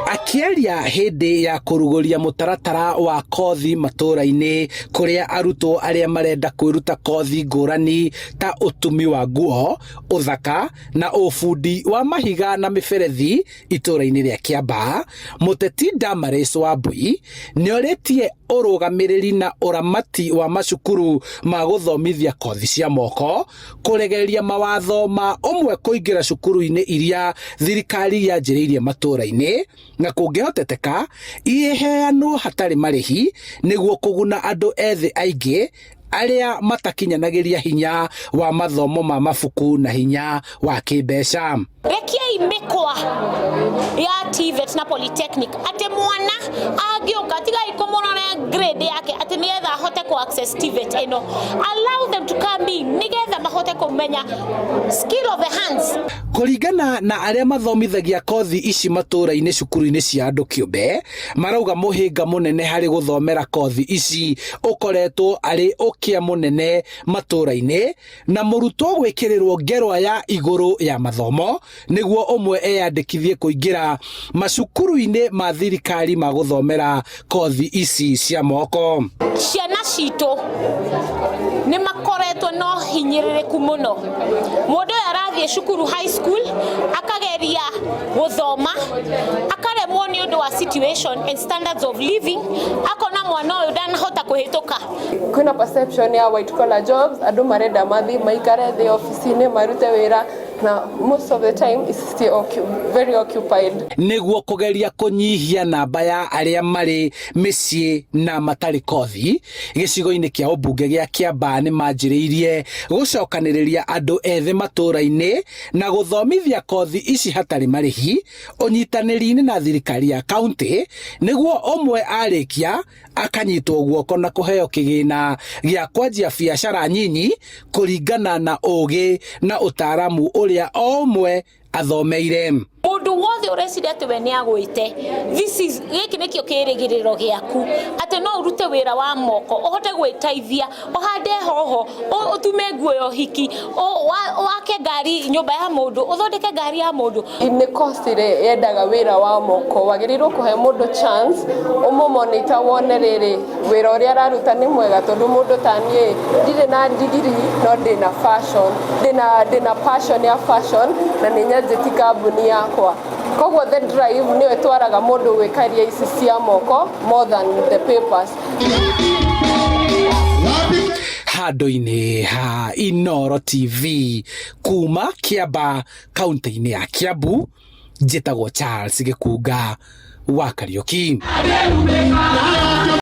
Akĩaria hĩndĩ ya kũrugũria mũtaratara wa kothi matũra-inĩ kũrĩa arutwo arĩa marenda kwĩruta kothi ngũrani ta ũtumi wa nguo, ũthaka na ũbundi wa mahiga na mĩberethi itũra-inĩ rĩa Kĩambaa, mũteti Damaris Wambui nĩorĩtie ũrũgamĩrĩri na ũramati wa macukuru ma gũthomithia kothi cia moko kũregereria mawatho ma ũmwe kũingĩra cukuru-inĩ iria thirikari yanjĩrĩirie matũra-inĩ na kũngĩhoteteka iheanwo hatarĩ marĩhi nĩguo kũguna andũ ethĩ aingĩ arĩa matakinyanagĩria hinya wa mathomo ma mabuku na hinya wa kĩmbeca. Rekiai mĩkwa ya TVET na polytechnic atĩ mwana angĩũka tigai kũmũrora grade yake atĩ nĩgetha ahote kũ access TVET ĩno. Allow them to come in nĩgetha mahote kũmenya skill of the hands. Kũringana na arĩa mathomithagia kothi ici matũra-inĩ cukuru-inĩ cia andũ kĩũmbe, marauga mũhĩnga mũnene harĩ gũthomera kothi ici ũkoretwo arĩ ũkĩa mũnene matũra-inĩ na mũrutwo gwĩkĩrĩrwo ngerwa ya igũrũ ya mathomo nĩguo ũmwe eyandĩkithie kũingĩra macukuru-inĩ ma thirikari ma gũthomera kothi ici cia moko. Ciana citũ nĩ makoretwo na ũhinyĩrĩrĩku mũno. Mũndũ ũyũ arathiĩ cukuru high school akageria gũthoma akaremwo nĩ ũndũ wa situation and standards of living, akona mwana ũyũ ndanahota kũhĩtũka. Kwĩna perception ya white collar jobs, andũ marenda mathiĩ maikare thĩ ofici-inĩ marute wĩra, na most of the time it's still very occupied. Nĩguo kũgeria kũnyihia namba ya arĩa marĩ mĩciĩ na matarĩ kothi gĩcigo-inĩ kĩa ũmbunge gĩa Kĩambaa nĩ manjĩrĩirie gũcokanĩrĩria andũ ethĩ matũra-inĩ na gũthomithia kothi ici hatarĩ marĩhi ũnyitanĩri-inĩ na thirikari ya kaunti nĩguo ũmwe arĩkia akanyitwo guoko na kũheo kĩgĩna gĩa kwanjia biacara nyinyi kũringana na ũgĩ na ũtaaramu ũrĩa o ũmwe athomeire. Mũndũ wothe ũreciria atĩ we nĩ agwĩte, this is gĩkĩ nĩkĩo kĩrĩgĩrĩro gĩaku atĩ no ũrute wĩra wa moko ũhote gwĩteithia, ũhande hoho, ũtume nguo ya ũhiki, wake ngari nyũmba ya mũndũ, ũthondeke ngari ya mũndũ. Nĩ course ĩrĩa yendaga wĩra wa moko, wagĩrĩirwo kũhe mũndũ chance ũmũ monitor wone rĩrĩ wĩra ũrĩa araruta nĩ mwega, tondũ mũndũ ta niĩ ndirĩ na degree no ndĩna fashion, ndĩna passion ya fashion na nĩ nyanjĩti kambuni yakwa, koguo the drive nĩyo ĩtwaraga mũndũ gwĩka iria ici cia moko more than the papers. Handũ-inĩ ha Inoro TV kuma Kĩamba kaunti-inĩ ya Kiambu, njĩtagwo Charles Gĩkunga wa Kariũki.